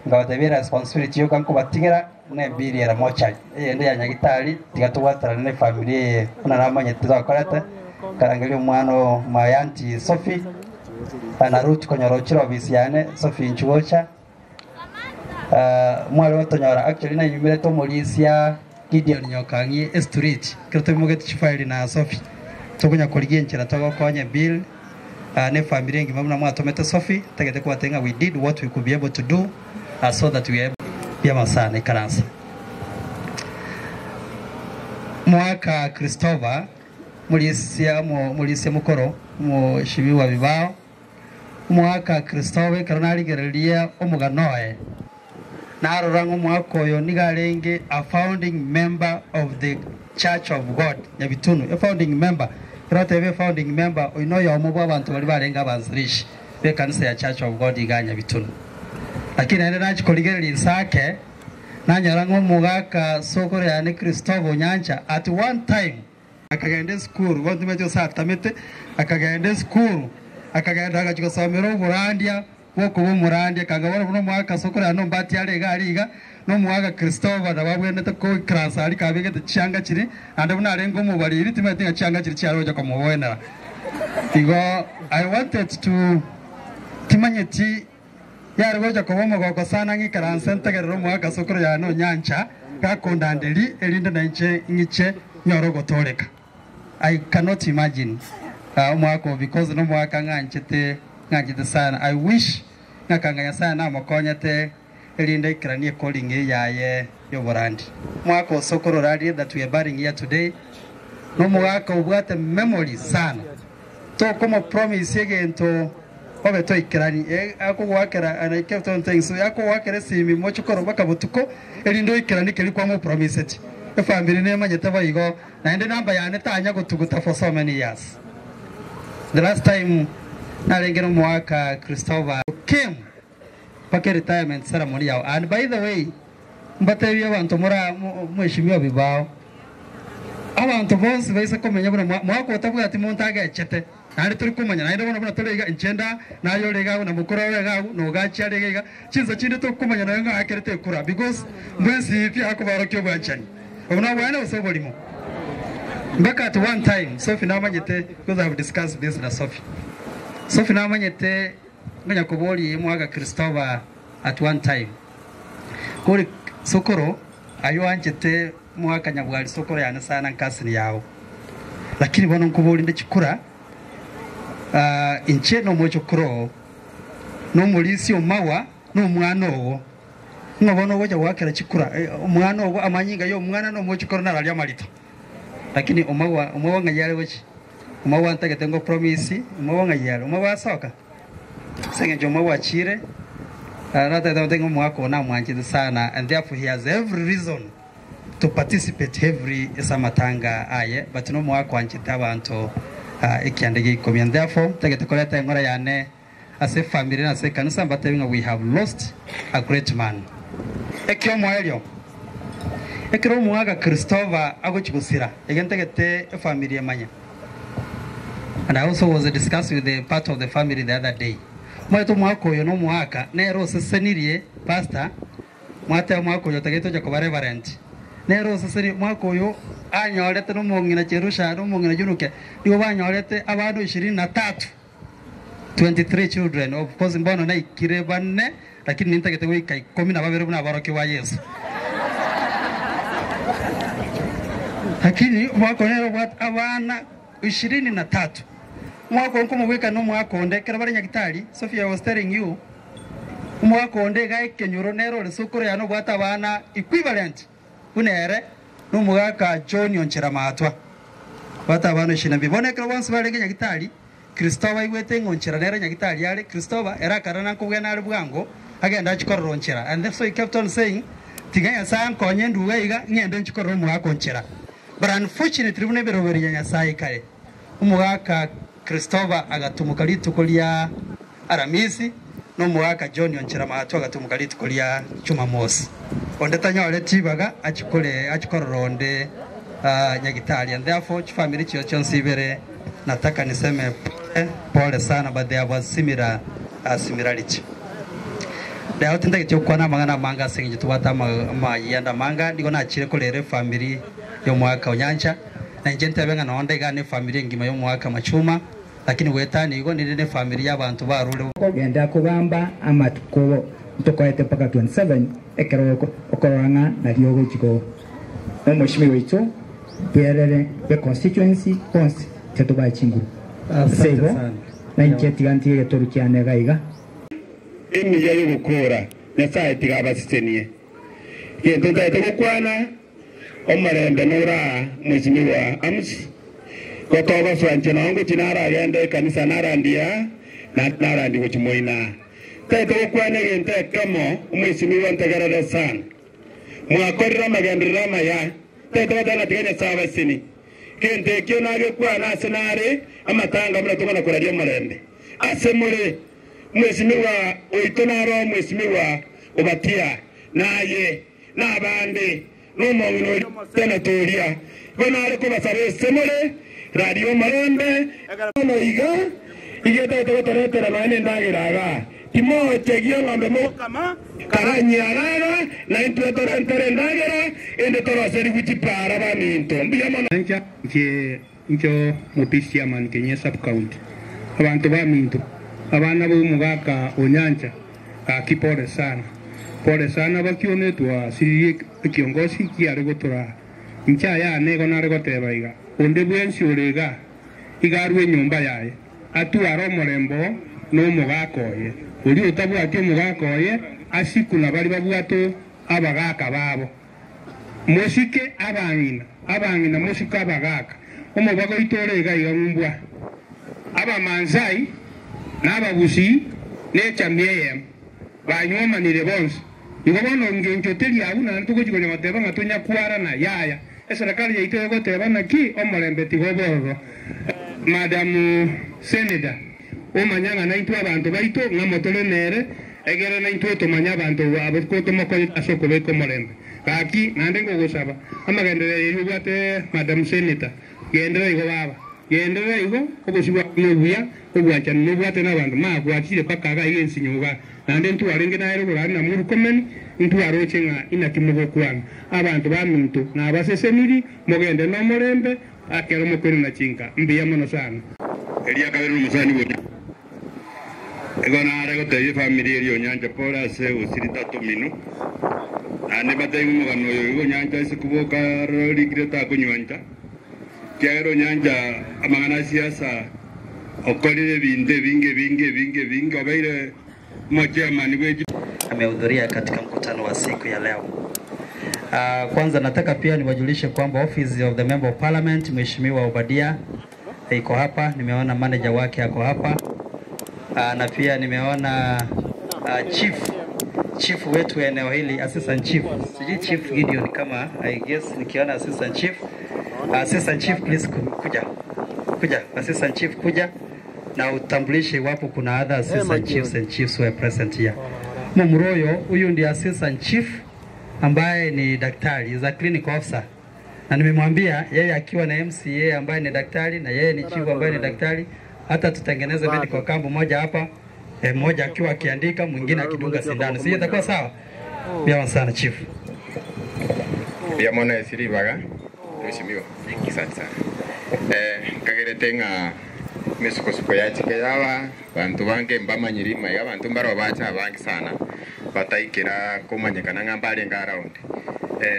ngabatebi responsibility yo kanko batigera ne biri yara mocha yende ya nyagitali tigatubwatara ne family ona namanye tuzakorata karangeli umwana mayanti Sophie ana Ruth konyoro chiro bisiane Sophie nchuocha mwali watonyora actually na nyumire to molisia Gideon Nyokangi street kirto muget chifile na Sophie tokunya koligie nchira togokonya bill ne family ngi mamna mwatomete Sophie tegete kwatenga we did what we could be able to do so that we bia masana ikaransa mwaka Christopher mulisia mulisia mukoro mushibiwa bibao mwaka Christopher karonaligereria omuganoe narora ng'omwaka oyo nigarenge a founding member of the Church of God Nyabitunu, a founding member kirotebe founding member oino yomo bwa abantu bari barenga abanzirishi be kanisa ya Church of God iga Nyabitunu. Lakini ende nachikorigereria nsake nanyora ng'omogaka sokoro yane Christopher Onyancha at one time akagenda school bontumecho satamete akagenda school akagenda agachikosomera oborandia bwokuba omorandia kanga bono buno omwaka sokoro yane ombati are iga ari iga nomwaka Christopher nababwenete ko class ari kabegete chianga chiri ande buna arenge omobariri timanyete ng'a chianga chiri chiaroja komoboenera. Igo I wanted to timanyeti yari goja kuba omogoko sana ng'ikaranse ntegerere omwaka sokoro yane Onyancha gakondanderi erinde nainche ng'iche nyoro gotoreka. I cannot imagine omwaka because no mwaka ng'anchete sana. I wish ng'akang'anya sana amokonyete erinde ikeranie calling yaye yoborandi. Mwaka osokoro rari that we are burying here today no mwaka obwate memory sana tokomo promise egento obe toikerani akogwakera and I kept on saying so akogwakera simi mochokoro bakabutuko erinde ikerani keri kwamo promise eti efamily nemanyete baigo naende namba yane tanya gotuguta for so many years. The last time narengera mwaka Christopher came pake retirement ceremony yao. And by the way mbatebia abantu mura mweshimiwa bibao abantu bonse baise komenya buna mwako otabwa ati muntu agechete nari turi kumanya naende bona buna turi iga nchenda nayo rega na mukuru rega no gacha rega chinzo chinde tokumanya nayo ngakerete kura because mwensi ipi akubarokyo bwanchani obuna bwana usobolimo mpaka at one time Sophie namanyete because I have discussed this na Sophie. Sophie namanyete nganya kuboli mwaga Christopher at one time kuri sokoro ayo anchete mwaka nyabwali sokoro yana sana nkasini yao lakini bono nkuboli ndechikura inche no mochokoro no mulisi omawa no mwana owo ngobona goja wakera chikura omwana owo amanyinga yo omwana no mochokoro narali amalito lakini omawa omawa ngayale wechi omawa ntagete ngo promise omawa ngayale omawa soka senge jomawa wachire rather than mwako na mwanjide sana and therefore he has every reason to participate every samatanga aye but no mwako anchite abantu ikiandege ikomi and therefore tagete koleta ngora yane as a family na se kanisa mbatebinga we have lost a great man. Ekyo mwelyo ekero mwaga Christopher agochigusira egentegete family emanya. And I also was discussing with the part of the family the other day. Mwaito mwako yo no mwaka nero sesenirie pastor mwate mwako yo tageto jakoba reverend nero seseni mwako yo anyorete no mongina Cherusha no mongina Junuke nigo banyorete abantu 23 23 children of course mbono na ikire banne lakini nintagete gwika 12 buna baroki wa Yesu lakini mwako nero bwat abana 23 mwako nkomubweka no mwako onde kera bari nyagitari Sophia was telling you mwako onde gae kenyoro nero resukuru ya no bwata abana equivalent unere no mugaka John Onchera matwa bwata abana 22 bonekera bonse barenge nyagitari Christopher igwete ngonchera nere nyagitari yare Christopher era karana nkubwe nari bwango agenda achikorora onchera and so he kept on saying tiganya san konye nduwe iga ngende nchikorora mwako onchera but unfortunately bune beroberi ya Nyasaye kare umugaka Christopher agatumuka rituko lya Aramisi no mugaka John Onchera matwa agatumuka rituko lya Jumamosi onde tanyore tibaga achikore achikorora onde nyagitari and therefore family chiyo chonsibere nataka niseme pole pole sana but there was similar similarity. Leo tindagete okwana mangana manga singi tubata mayenda manga ndiko nachire kolere family yo mwaka Onyancha na njente benga naonde gane family ngima yo mwaka Machuma lakini wetani igo nirine family y'abantu barule kogenda kugamba amatuko ntokoete paka 27 ekero okoranga na ryogo chiko omushimi witu bwerere the constituency cons tetuba chinguru sego na nchetigantie getorukiane gaiga emiya yogukora nyasaye tigabasisenie gento ntaete gokwana omarembe nora mweshimiwa Amusi gotoba swanche nongo chinaragenda ekanisa narandia narandi gochimoina taete gokwana egento ekemo omweshimiwa ntegerere sana mwakorera amagenderero amaya taete gotana tiga nyasaye abasini gento ekio nagekwana ase nare amatanga muna togona koraria omorembe ase more Mheshimiwa oitonaro Mheshimiwa Obatia naye nabande nomongino senatoria gonare kobasare semore radio marembe no iga igeta totoretera naene ndagiraga timochegia ng'ombe mokama karanyarara na intwe ndagera ende toroseri guchipara baminto mbuya mono nche ncho mupisi chairman Kenya sub county abantu baminto abana b'omugaka Onyancha akipole sana pole sana bakionetwa siririe kiongozi kiare gotora ncha yane gonare goteba iga onde bwensi orega igarwe nyumba yaye atwara omorembo n'omugaka oye ori otabwati omugaka oye asiku na bari babwato abagaka babo mosike abang'ina abang'ina mosike abagaka omobago itorega iga ngumbwa abamanzai n'abagusi n'echamyeyem banywomanire bonsi igo bono ngencho teri abu na tugochikonya goteba ng'a tonyakuarana yaya eserikali yaito egoteba naki omorembe tigobororo Madam Senator omanyanga naintwe abantu baito ng'amotore nere egere naintwe tomanya abantu abo kotomokonya ase okobeka omorembe gaki naende ngogosaba amagenderero eri obwate Madam Senator gendera igo baba gendera igo obosibwa nobuya obwachani nobwate n'abantu magwachire paka aga iga ensinyoga naende ntwarenge naere oborari na murukomeni ntwaroche ng'a inaki mogokwana abantu baminto nabaseseniri mogende n'omorembe akero mokweri na chinka mbuya mono sana eria kabere n'omusani bonya ego nare gotebia efamiri eri Onyancha pore ase osirita tomino naende batebia omogano oyo igo Onyancha ase koboka rorikire takonywancha kiagera Onyancha amang'ana siasa okorire ebinto ebinge binge binge binge obeire mochairman bwe amehudhuria katika mkutano wa siku ya leo. Kwanza nataka pia niwajulishe kwamba Office of the Member of Parliament Mheshimiwa Obadia iko hapa, nimeona manager wake ako hapa. Na pia nimeona chief wetu eneo hili, assistant chief. Sijui Chief Gideon kama I guess nikiona assistant chief. Assistant chief please kuja. Kuja, assistant chief kuja na utambulishe iwapo kuna other assistant chiefs and chiefs who are present here. Mumuroyo huyu ndiye assistant chief ambaye ni daktari, is a clinical officer. Na nimemwambia yeye akiwa na MCA ambaye ni daktari na yeye ni chief ambaye ni daktari, hata tutengeneze medical camp moja hapa, mmoja akiwa akiandika, mwingine akidunga sindano. Sio itakuwa sawa? Bien sana chief. Bia mona esiribaga mheshimiwa. Asante sana. Kagerete nga misukosuko yachike yaba bantu bange mbamanyirima ya bantu mbaro bacha bangi sana bataikira kumanyikana nga mbarenga around.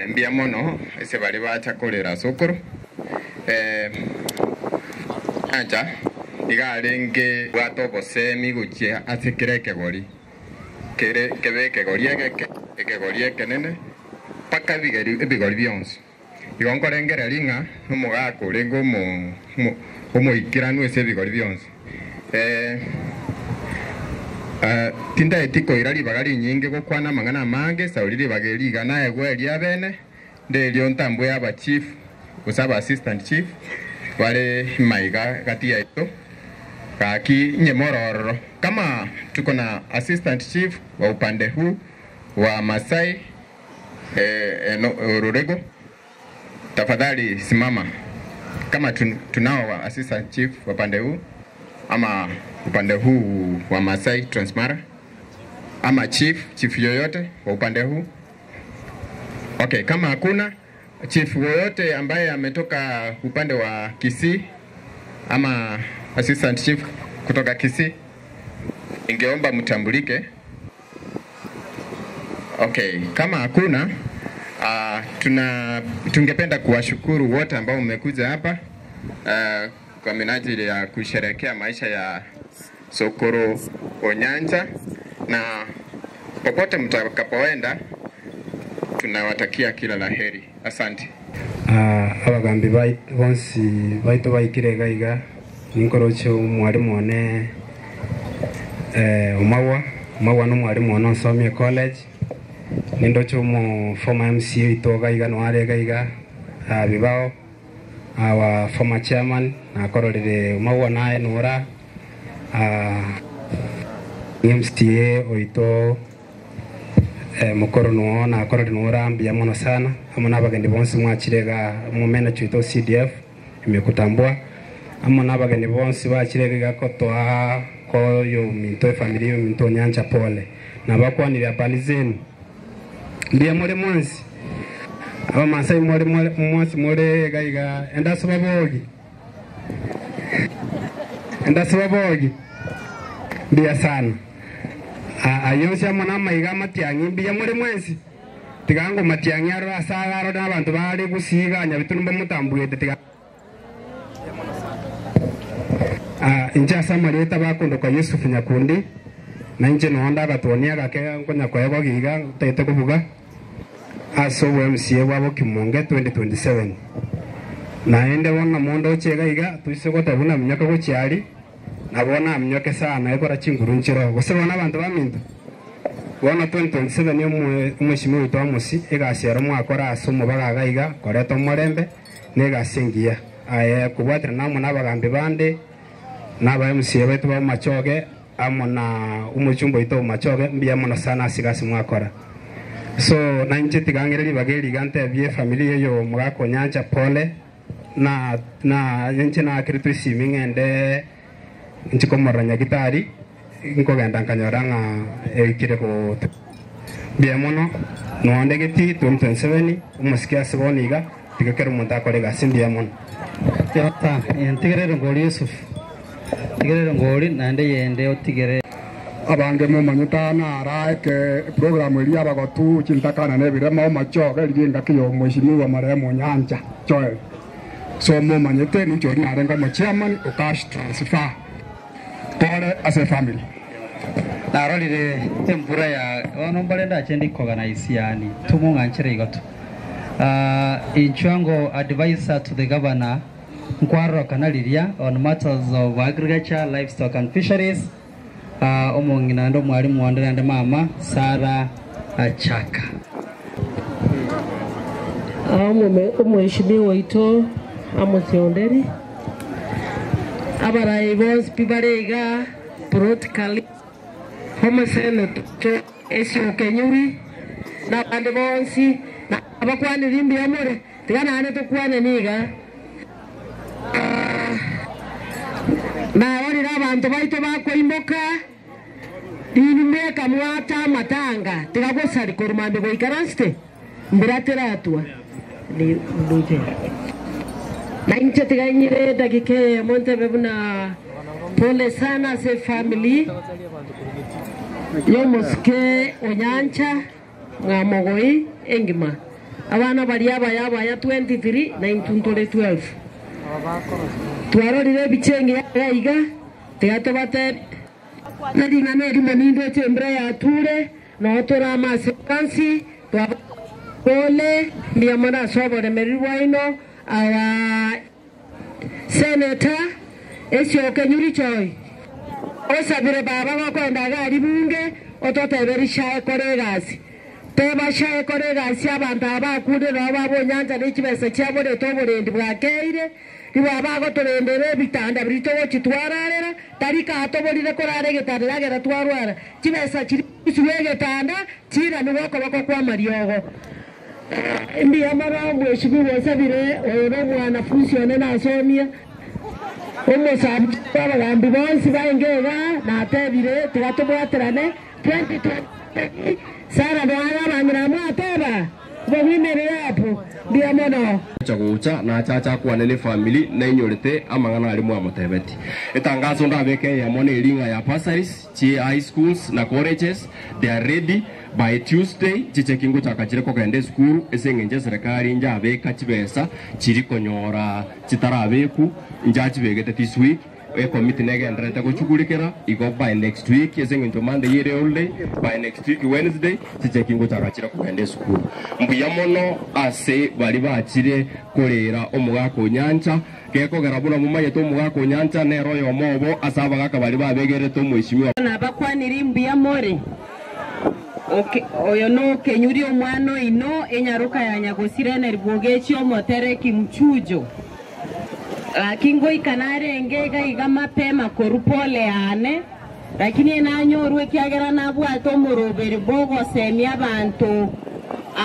Mbia mono ese bari bacha kolera sokoro. Anja igarenge bwatobosemi guchia ase kere ekegori kere kebe ekegori egeke ekegori ekenene paka ebigori bionsi igo nkorengera ring'a nomogaka orenge omoikiranu ase ebigori bionsi tindaeti koira ribaga rinyinge gokwana amang'ana amange sauri ribaga eri rigana egwe eria bene nderio ntambwe aba chief gose aba assistant chief wale maiga kati yaito kaki nyemororo kama tuko na assistant chief wa upande huu wa Masai no, Rurego, tafadhali simama. Kama tunao wa assistant chief wa upande huu ama upande huu wa Masai Transmara ama chief yoyote wa upande huu. Okay, kama hakuna chief yoyote ambaye ametoka upande wa Kisii ama assistant chief kutoka Kisii, ningeomba mtambulike. Okay, kama hakuna tungependa kuwashukuru wote ambao mmekuja hapa kwa minajili ya kusherehekea maisha ya Sokoro Onyancha, na popote mtakapoenda tunawatakia kila laheri. Asante. Abagambi bonsi baito baikire gaiga ninkoroche mwalimu one Omawa no mwalimu one nsomie college nindocho mu former MCA ito gaiga no are gaiga bibao our former chairman nakororere Omawa naye nora MCA oito mukoro nuo na akoro nuora mbia mono sana amo nabageni bonsi mwachirega mumena chuito CDF imekutambua amo nabageni bonsi bachirega kotoa koyo minto familia minto Nyancha pole na bakwanira habari zenu mbia more mwansi aba masai more mwansi more gaiga enda sababogi mbia sana ayonsi amona maiga matiangi mbia more mwansi tigango matiangi aro asagaro na abantu bari gusiga nyabitumba mutambwete tiga inja samareta bakunduka Yusuf Nyakundi na inje nohonda gatuonia gake nkonya kwego giga tete kuvuga aso MCA wabo Kimonge 2027 na ende wona mondo chega iga tuise gotabuna minyaka gochiari nabona mnyoke sana ekora chinguru nchiro gosebona abantu baminto bona 2027 yo mweshimiwa witwa Musi egasiero mwakora aso mubagaga iga koreta omorembe negasengia aye kubwatira namo nabagambi bande naba MCA betu ba machoge amo na umuchumbo ito machoge mbia mono sana asigasi mwakora so na nche tigangere bageri gante bie familia yo mugako Nyancha pole na nche na akiritu simingende nchikomora nyagitari nkogenda nkanyora ng'a ekire ko bia mono noonde geti 2027 umusikia siboniga tigakera omuntu akorega simbia mono yata ntigerere ngori Yusuf tigerere ngori nande yende otigere abange mumanyita naraeke program eri abagotu chintakana nebirema omachoge ringa kiyo mheshimiwa marehemu Nyancha Joel so mumanyite nincho narenga mo chairman o cash transfer pole as a family narorire embura ya ono mbalenda achendi organize yani tumunganchere igoto inchwango advisor to the governor Nkwaro Kanaliria on matters of agriculture, livestock and fisheries omongina ndo mwalimu wandere mama Sara Achaka Mheshimiwa ito Amos Onderi abarai bonsi pibarega protocol homosene to esio kenyuri na bande bonsi na abakwanira imbi amore tigana ane tukwane niga na orira abantu baito bakoimoka dinumeka mwata matanga tigagosari korumambe goikaranste mbirateratua ni nduje na inche tiganyire dakike montebe buna pole sana se family yo moske Onyancha ngamogoi engima abana bari abaya ya 23 na intuntore 12 twarorire bichenge yaiga tigatobate naringana erimo nindo chembra ya ture no tora masekansi pole mbia sobore merirwaino awa senator esio kenyuri choi osabire baba bakwenda gari bunge ototeberisha koregasi tebasha koregasi abantu abakunde nabo Nyanza n'ikibesa cyabore toborendi bwakeire riba bagotorendere bitanda birito chitwararera tarika atoborire korare getaragera twarwara kibesa kiri getanda kira niboko bako kwa mariogo mbi amara mheshimiwa osabire oyo mwana funsione nasomia omusabu abagambi bonsi baengega natebire tigatobwaterane 2020 Sara ndwara bangira mwateba bowimerera hapo mbia mono chagucha na chacha kwanene family na inyorete amangana ari mwamutebeti etangazo ndabeke ya mone ringa ya bursaries chi high schools na colleges they are ready by Tuesday chichekingo chakachire kogenda school esengenje serikali njabeka chibesa chiri konyora chitarabeku njachibegete this week e committee negenderete guchugurikira igo by next week esengenjo Monday yere holiday by next week Wednesday chichekingo chakachira kugenda school mbuya mono ase bari bachire kurera omugako Nyancha gekogera buna mumayete omugako Nyancha nero yomobo ase abagaka bari babegerete omweshimiwa nabakwaniri mbuya more oyo no kenyuri omwana ino enyaruka ya nyagosire neribwogechi omotereki mchujo lakini ngoikanarenge iga mapema korupole ane Lakini nanyorwe kiagera nabwate omoroberi bogosemia abanto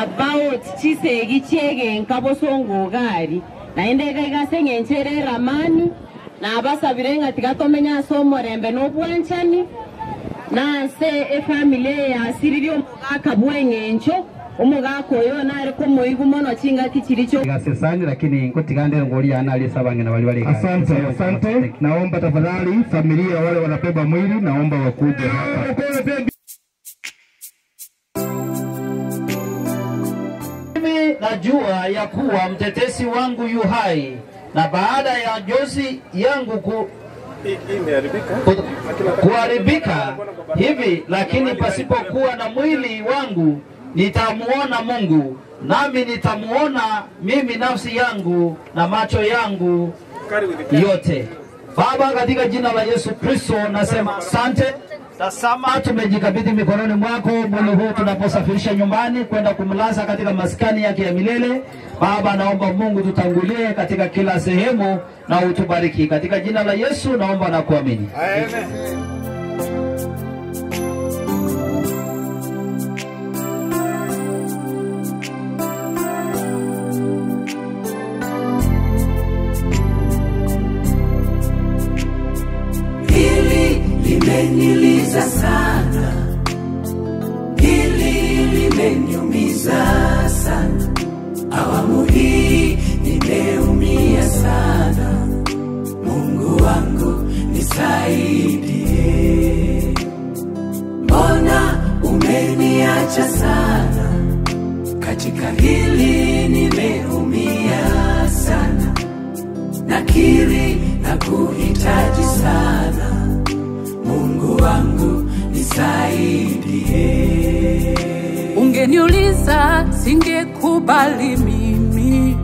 about chisegi chiegenka bosongo gari naende gaiga ng'enchere ramani nabasabire ng'a tiga tomenya ase omorembe n'obwanchani nase efamily yasiririe omogaka bw'eng'encho omogaka oyo nare komoigu mono chingaki chiricho gasesani lakini ngotigande ngoria anali sabange na wali wali. Asante, asante. Naomba tafadhali familia wale wanabeba mwili naomba wakuje hapa. Mimi najua ya kuwa mtetesi wangu yu hai, na baada ya jozi yangu kuharibika hivi, lakini pasipokuwa na mwili wangu nitamuona Mungu, nami nitamuona mimi nafsi yangu na macho yangu yote. Baba, katika jina la Yesu Kristo nasema asante. Tazama, tumejikabidhi mikononi mwako mwili huu tunaposafirisha nyumbani kwenda kumlaza katika maskani yake ya milele. Baba, naomba Mungu tutangulie katika kila sehemu na utubariki. Katika jina la Yesu naomba na kuamini. Amen. Limeniliza sana, hili limeniumiza sana, awamu hii nimeumia sana, Mungu wangu nisaidie. Mbona umeniacha sana, katika hili nimeumia sana, nakiri na kuhitaji sana, Mungu wangu nisaidie. Ungeniuliza singekubali mimi,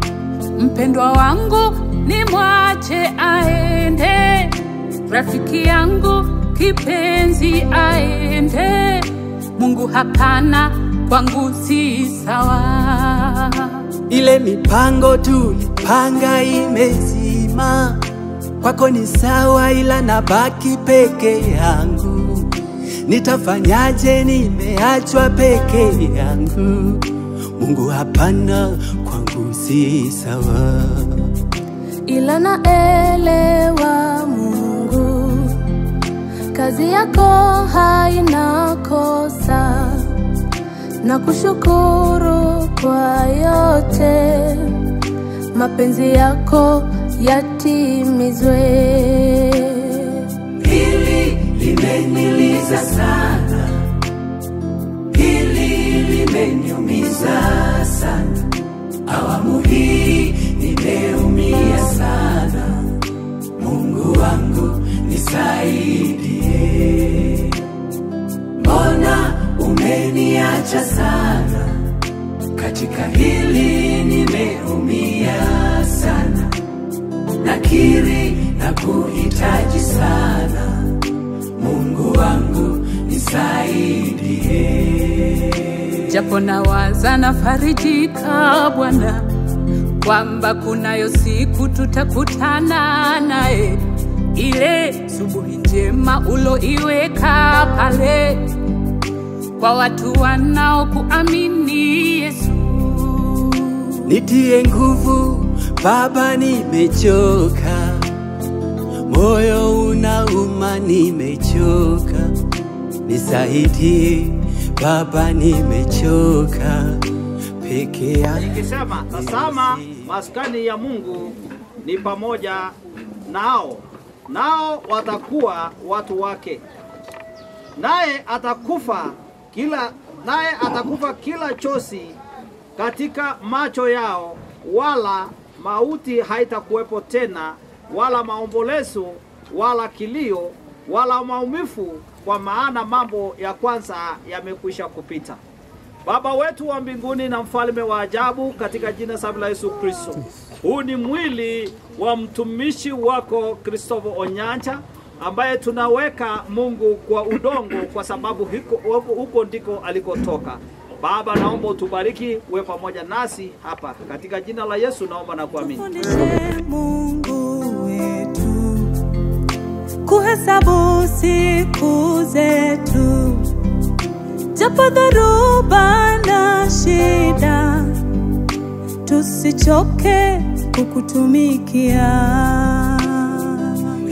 mpendwa wangu nimwache aende, rafiki yangu kipenzi aende. Mungu hapana, kwangu si sawa. Ile mipango tulipanga imezima, kwako ni sawa ila nabaki peke yangu. Nitafanyaje nimeachwa peke yangu? Mungu hapana, kwangu si sawa. Ila naelewa Mungu, kazi yako haina kosa, na kushukuru kwa yote, mapenzi yako yatimizwe. Hili limeniliza sana, hili limeniumiza sana, awamu hii nimeumia sana, Mungu wangu nisaidie. Mbona umeniacha sana, katika hili nimeumia sana, nakiri na kuhitaji sana, Mungu wangu nisaidie. Japo nawaza nafarijika Bwana, kwamba kunayo siku tutakutana naye, ile subuhi njema uloiweka pale kwa watu wanaokuamini Yesu. Nitie nguvu Baba, nimechoka, moyo unauma, nimechoka, nisaidie Baba, nimechoka peke yangu. Nikisema tazama, maskani ya Mungu ni pamoja nao, nao watakuwa watu wake, naye atakufa kila chozi katika macho yao, wala mauti haitakuwepo tena, wala maombolezo, wala kilio, wala maumivu, kwa maana mambo ya kwanza yamekwisha kupita. Baba wetu wa mbinguni na mfalme wa ajabu, katika jina safi la Yesu Kristo, huu ni mwili wa mtumishi wako Christopher Onyancha, ambaye tunaweka Mungu kwa udongo, kwa sababu huko ndiko alikotoka. Baba, naomba utubariki, uwe pamoja nasi hapa. Katika jina la Yesu naomba na kuamini. Tufundishe Mungu wetu kuhesabu siku zetu, japo dhoruba na shida, tusichoke kukutumikia.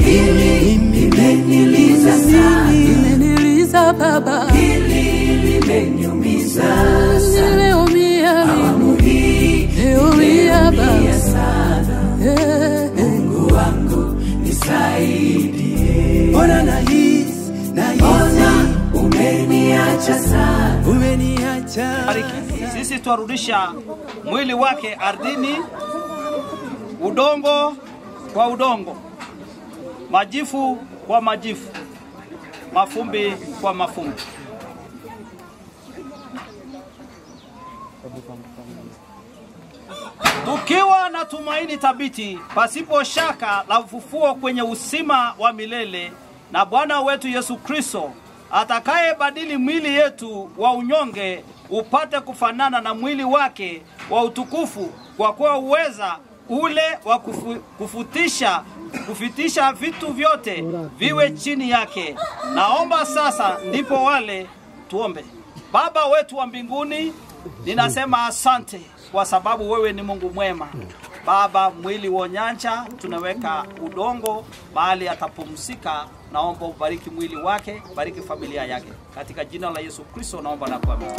Hili limeniliza sana, limeniliza Baba, hili limeniumiza sana, nimeumia, awamu hii nimeumia Baba sana. Mungu wangu nisaidie, ona nahisi, ona umeniacha sana, umeniacha. Sisi twarudisha mwili wake ardhini, udongo kwa udongo, majifu kwa majifu, mafumbi kwa mafumbi. Tukiwa na tumaini thabiti pasipo shaka la ufufuo kwenye uzima wa milele na Bwana wetu Yesu Kristo, atakayebadili mwili yetu wa unyonge upate kufanana na mwili wake wa utukufu, kwa kuwa uweza ule wa kufitisha vitu vyote viwe chini yake. Naomba sasa ndipo wale tuombe. Baba wetu wa mbinguni, ninasema asante kwa sababu wewe ni Mungu mwema. Baba, mwili wa Onyancha tunaweka udongo mahali atapumzika. Naomba ubariki mwili wake, bariki familia yake. Katika jina la Yesu Kristo naomba na kuamini.